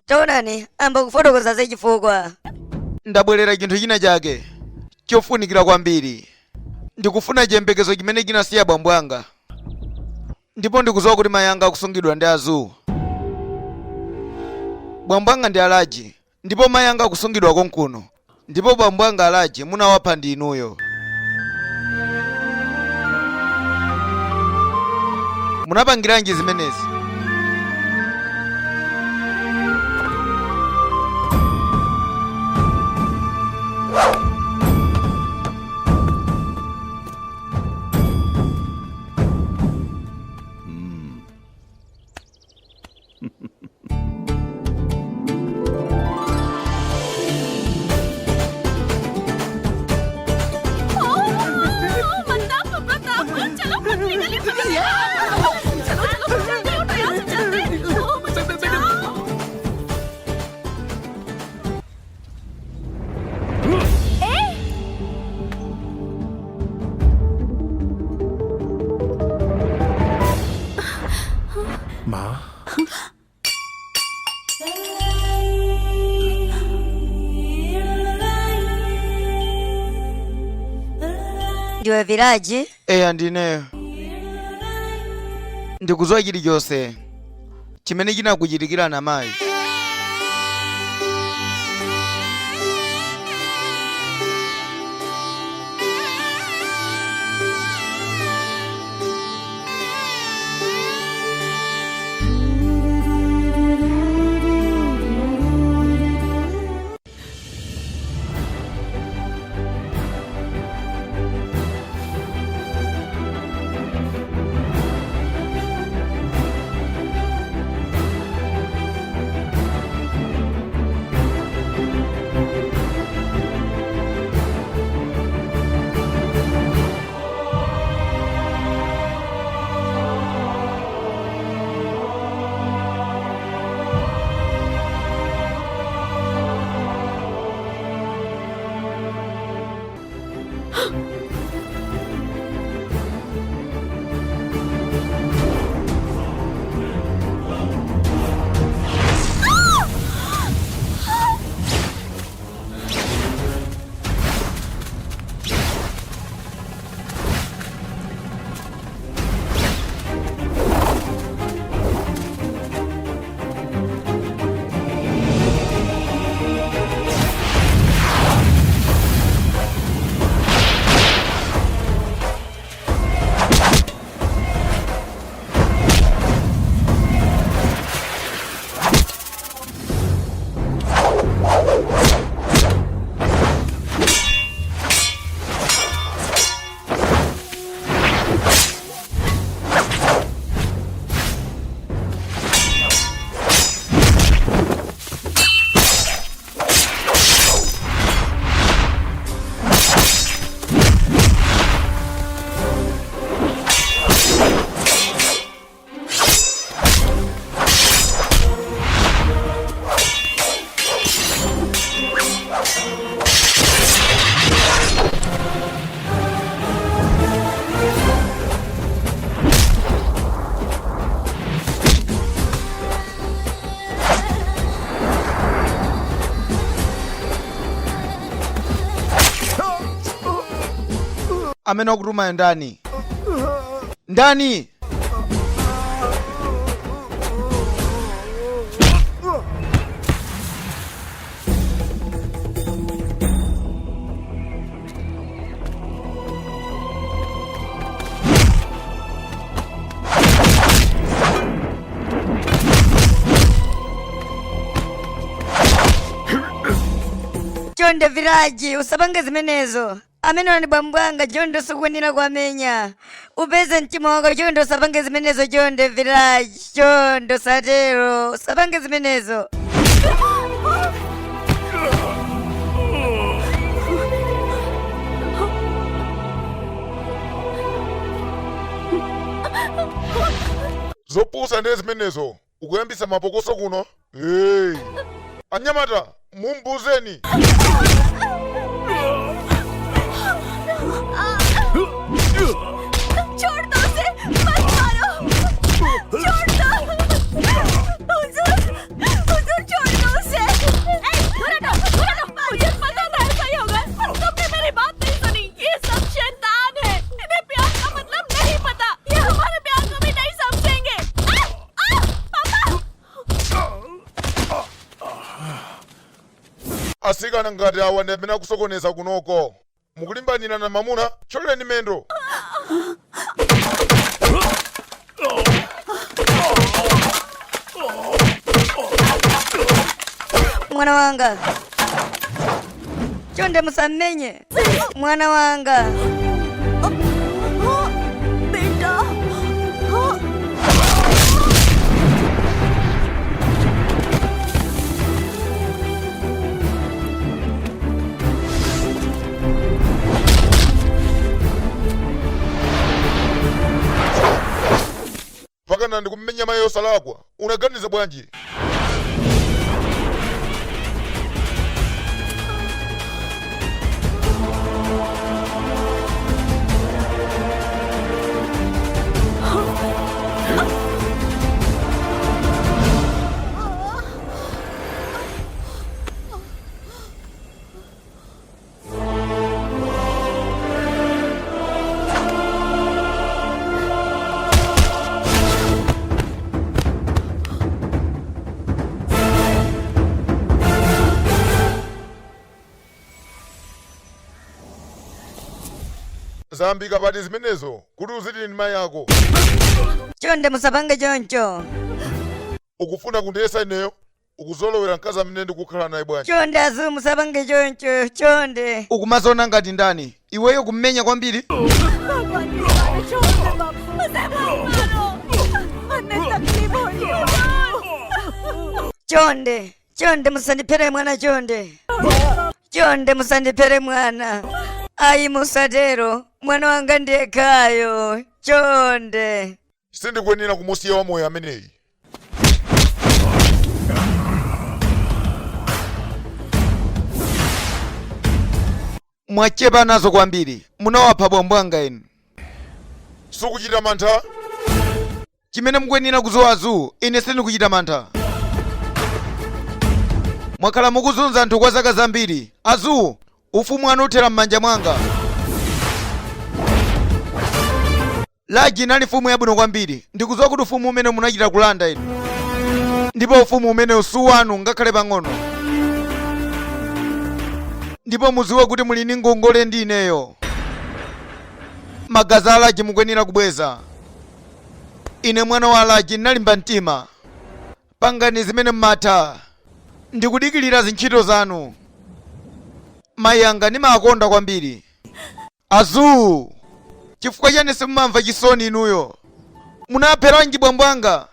Taonani, amba kufotokoza zachifukwa. Ndabwerera chinthu china chake chofunikira kwambiri. Ndikufuna chiyembekezo chimene chinasiya bambo anga, ndipo ndikudziwa kuti mayi anga akusungidwa ndi azuu. Bambo anga ndi Alaji, ndipo mayi anga akusungidwa konkuno, ndipo bambo anga Alaji munawapha ndi inuyo. Munapangiranji zimenezi? Ma, Ndiwe Viraji? Eya, ndineyo. Ndikudziwa chilichonse chimene chinakuchitikira na mayi. Amene wakutumayo ndani? Ndani? Chonde Viraji, usapange zimenezo. Amene ndi bambo anga, chonde sukuyenera kuwamenya. Upeze mtima wako, chonde usapange zimenezo, chonde Viraji, chonde usatero, usapange zimenezo. Zopusa ndiye zimenezo, ukuyambisa mapokoso kuno. Hey. Anyamata, mumbuzeni. छोड़ दो उसे, मत मारो, छोड़ दो। हुजूर, हुजूर छोड़ दो उसे। ए, दूर हटो, दूर हटो। मुझे पता था ऐसा ही होगा, पर तुमने मेरी बात नहीं सुनी। ये सब शैतान है, इन्हें प्यार का मतलब नहीं पता। ये हमारे प्यार को भी नहीं समझेंगे। आ, आ, पापा। Asikana ngati awa ndi amene akusokoneza kunoko. Mukulimbanira na mamuna, choleni mendo. Mwana wanga, chonde musammenye mwana wanga. बेटा। Pakana ndikummenya mayi osalakwa, unaganiza bwanji? Zambika pati zimenezo kuti uziti ndi mayi ako. Chonde musapange choncho. Ukufuna kundiyesa ineyo? Ukuzolowera mkazi amene ndikukhala naye bwanji? Chonde azu, musapange choncho, chonde. Ukumaziona ngati ndani iweyo kummenya kwambiri? भगवान की दुआ, छोड़ दो बाबू, उसे मत मारो। हमें तकलीफ हो रही है। Chonde, chonde musandiphere mwana, chonde, chonde musandiphere mwana. Ayi, musatero, mwana wanga ndiyekhayo, chonde. Sindikuyenera kumusiya wamoyo ameneyi. Mwachepa nazo kwambiri, munawapha bambo anga inu. Sukuchita mantha? Chimene mukuyenera kuzowa zu, ine sindikuchita mantha. Mwakhala mukuzunza anthu kwa zaka zambiri. Azu, ufumu wanu uthera m'manja mwanga. Laji inali mfumu yabwino kwambiri. Ndikudziwa kuti ufumu umene munachita kulanda inu, ndipo ufumu umene si wanu ngakhale pang'ono. Ndipo mudziwe kuti muli ndi ngongole ndi ineyo. Magazi a Laji mukuyenera kubweza. Ine mwana wa Laji ndinalimba mtima. Pangani zimene mmatha, ndikudikilira zintchito zanu. Mayi anga ndimakonda kwambiri. Azu, chifukwa chani simumamva chisoni inuyo? Munapheranji bambo anga?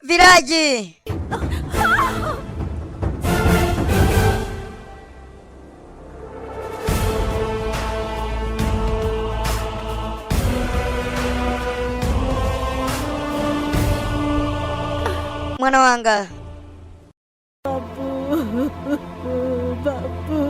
Viraji! Mwana wanga. Babu. Babu.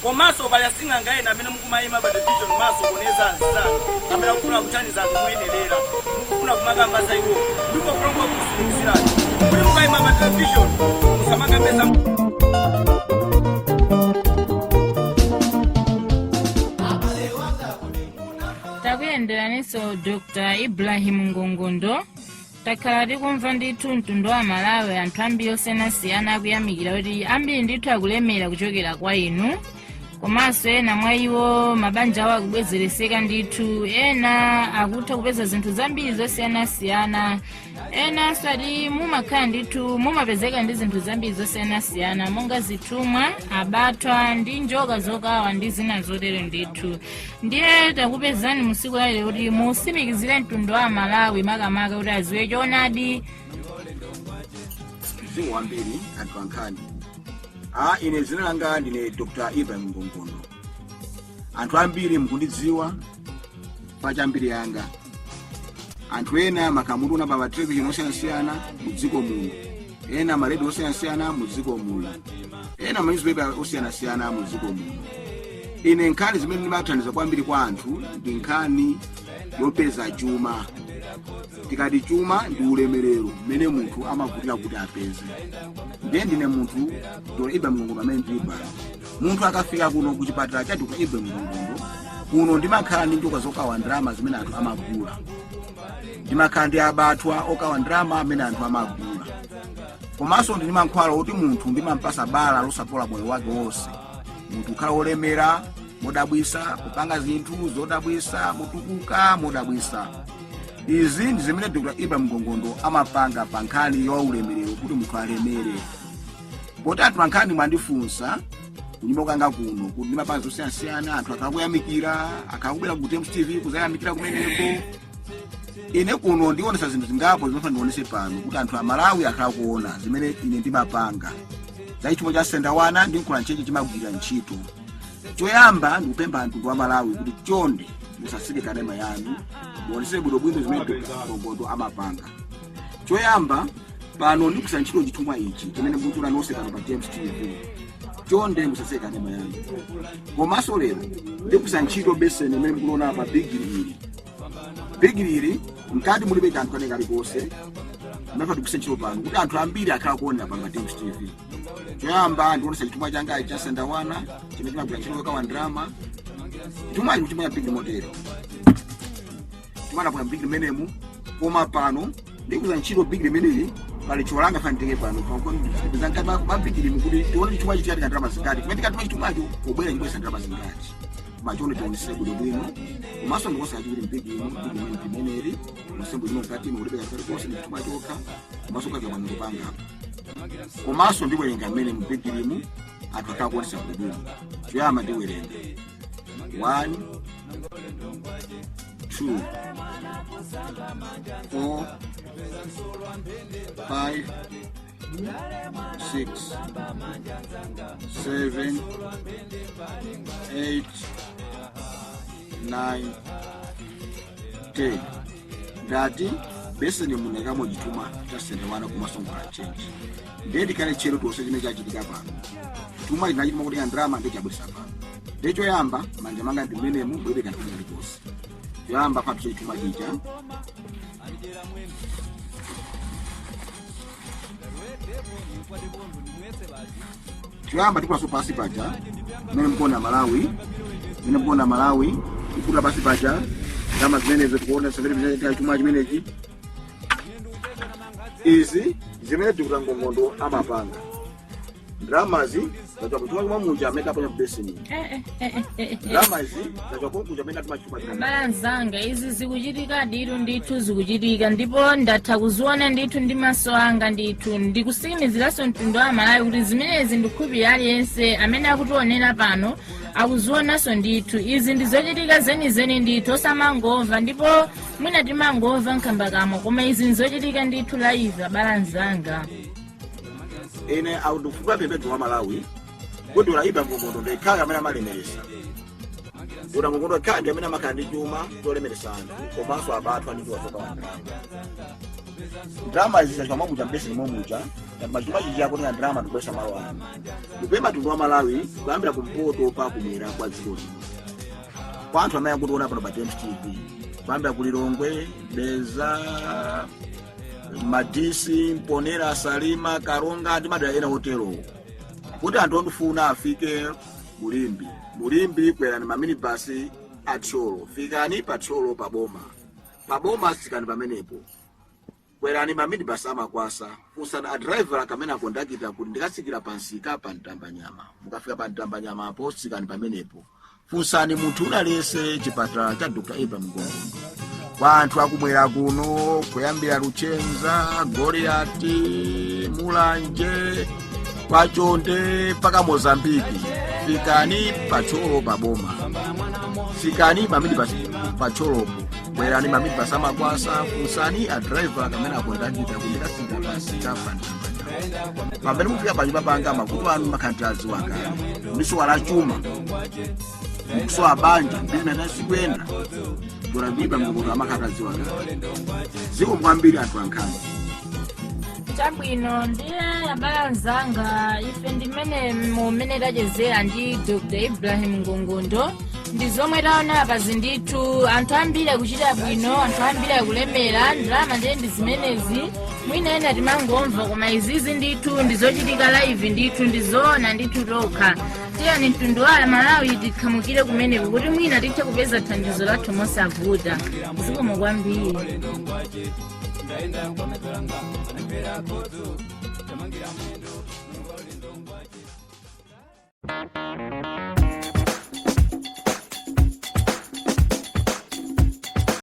Komanso pali asing'anga ena amene mukumayima pa television maso kuoneza anzanu amene akufuna kuthandiza anthu moyenerera, mukufuna kumakamba za iwo. Ndipo kulongo kusimikizirani kuti mukayima pa television musamakambeza. Takuyenderaninso Dr Ibrahim Ngongondo. Takhala tikumva ndithu mtundu wa Malawi, anthu ambiri osiyanasiyana akuyamikira kuti ambiri ndithu akulemera kuchokera kwa inu, komanso ena mwa iwo mabanja awo akubwezereseka ndithu, ena akutha kupeza zinthu zambiri zosiyanasiyana, enanso ati mumakhala ndithu mumapezeka ndi zinthu zambiri zosiyanasiyana monga zithumwa, abathwa ndi njoka zokawa ndi zina zotero ndithu. Ndiye takupezani musiku lalero kuti musimikizire mtundu wa Malawi, makamaka kuti aziwe choonadi. Mzimu wambiri anthu ankhani. Ine dzina langa ndine Dr Ibrahim Ngongondo. Anthu ambiri mukundidziwa pachambiri yanga. Anthu ena makamutu pa matelevision osiyanasiyana mu dziko muno, ena maredio osiyanasiyana mu dziko muno, ena manewspaper osiyanasiyana mu dziko muno. Ine nkhani zimene ndimathandiza kwambiri kwa anthu ndi nkhani yopeza chuma. Tikati chuma ndi ulemerero mmene munthu amavutika kuti apeze. Ndiye ndine munthu Dr Ibrahim Ngongondo amene ndili pano. Munthu akafika kuno ku chipatala cha Dr Ibrahim Ngongondo kuno, ndimakhala ndi njoka zokawa ndalama zimene anthu amagula, ndimakhala ndi abathwa okawa ndalama amene anthu amagula, komanso ndili mankhwala oti munthu ndimampasa bala losapola moyo wake wonse. Munthu kukhala wolemera modabwisa, kupanga zinthu zodabwisa, mutukuka modabwisa. Izi ndi zimene Dr Ibrahim Ngongondo amapanga pa nkhani ya ulemerero, kuti munthu alemere. Poti anthu ankhani mwandifunsa kunyumba kwanga kuno kuti ndimapanga zosiyanasiyana, anthu akakuyamikira, akakubwera ku Times TV kuzayamikira kumeneko. Ine kuno ndionesa zinthu zingapo zimene ndionese pano kuti anthu amalawi akhala kuona zimene ine ndimapanga za chithumwa cha sandawana ndi mkula ntchenje chimagwira ntchito. Choyamba ndikupempha anthu wa Malawi kuti chonde musatsike kanema yanu, muonese bwinobwino zimene Dr Ngongondo amapanga. Choyamba pano ndikugwiritsa ntchito chithumwa ichi chimene mukuchiona nonse pano pa James TV. Chonde musatsike kanema yanu. Komanso lero ndikugwiritsa ntchito beseni imene mukuliona pa bigiri ili. Bigiri ili mkati mulibe kanthu kane kalikonse. Ndimafuna ndigwiritse ntchito pano kuti anthu ambiri akhala kuonera pano pa James TV. Choyamba ndikuonesa chithumwa changa cha sandawana chimene chimagwira ntchito yokawa ndalama. Chithumwa ichi chimwe bigiri motere chimana bigiri menemu, koma pano ndikugwiritsa ntchito bigiri limeneli pali cholanga fanditenge pano mabigiri mukuti tione chithumwa ichi chati ndalama zingati, kumene tikatuma chithumwacho kubwera chibwesa ndalama zingati. Koma chonde tionese bwinobwino. Komanso ndikuonesa chikuti mbigiri bigiri limeneli monse bwino mkati mulibe kanthu kalikonse, ndi chithumwa chokha komanso kaza bwino kupanga. Komanso ndiwerenga mmene mbigirimu anthu akhala kuonesa bwinobwino. Choyamba ndiwerenga 1, 2, 4, 5, 6, 7, 8, 9, 10. Ndati beseni munekamo chithumwa cha sandawana komanso mkula ntchenje. Ndiye ndikhale tchero tonse chimene chachitika pano. Chithumwa chinachituma kuti ndalama ndiye chabweresa pano. Ndiye choyamba manja manga ndi mmenemu mulibe kanthu kalikonse. Choyamba patu chithumwa chija. Choyamba tikulaso pasi paja mmene mukuona Malawi, mmene mukuona Malawi tikula pasi paja ndalama zimenezo tikuona zimene chithumwa chimenechi. Izi zimene Dr Ngongondo amapanga, ndalamazi zachoka kuchuma chomwe muja amene aponya kubeseni. Ndalamazi zachoka kuja amene atuma chithumwa chimene. Abale anzanga, izi zikuchitika ditu ndithu, zikuchitika ndipo ndatha kuziona ndithu ndi maso anga ndithu. Ndikusimikiziraso mtundu wa Malawi kuti zimenezi ndikukhulupirira aliyense amene akutionera pano akuzionanso ndithu. Izi ndi zochitika zenizeni ndithu, osamangomva ndipo mwina timangomva nkhambakamwa, koma izi ndizochitika ndithu live, abale anzanga. Ine akundifuna pembedzo wa Malawi kuti ulaiba Ngongondo ndekhala amene amalemeresa. Dr Ngongondo ekhala ndi amene amakhala ndi chuma cholemeresa anthu komanso abathwa ndi njoka zokawa ndalama. Ndalama izi zachika mwamuja mbeseni momuja, machuma chicha kutenga ndalama ndikubwesa malo ano. Ndipemba mtundu wa Malawi kuyambira kumpoto pa kumwera kwa dziko lino, kwa anthu amene akutiona pano pa James TV, kuyambira ku Lilongwe, Dedza, Madisi, Mponera, Salima, Karonga ndi madera ena oterowo, kuti anthu ondifuna afike Mulimbi. Mulimbi kwerani maminibasi a Thyolo, fikani pa Thyolo paboma, paboma tsikani pamenepo, kwerani maminibasi amakwasa, funsani a driver kamene akondakita kuti ndikatsikira pansika pa Mtambanyama. Mukafika pa Mtambanyama apo tsikani pamenepo, funsani munthu unalese chipatala cha Dr. Ibrahim Ngongondo. Kwa anthu akumwera kuno kuyambira Luchenza, Goliati, Mulanje, kwachonde mpaka Mozambiki, fikani pathyolo paboma, fikani maminibasi pathyolopo, bwerani maminibasi amakwasa, funsani a driver kamene akondakita kuti ndikatsika pansika pa Mtambanyama. Pamene mufika panyumba panga, makutu anu makhanti adziwa kale ndisowa la chuma, mukusowa banja, bizinesi sikuyenda, Dr. Ibrahim Ngongondo amakhanti adziwa kale. Zikomo kwambiri anthu ankhani. Chabwino, ndiye abale anzanga, ife ndimene mumene tachezera ndi Dr. Ibrahim Ngongondo, ndi zomwe taona apazi ndithu. Anthu ambiri akuchita bwino, anthu ambiri akulemera, ndalama ndiye ndi zimenezi. Mwina ena timangomva, koma izizi ndithu ndizochitika live ndithu, ndizoona ndithu tokha. Tiyani mtundu wa Malawi tikhamukire kumeneko kuti mwina tithe kupeza thandizo lathu mosavuta. Zikomo kwambiri. Ndaenda kwa mezalanga anapera kodzo tamangira mwendo.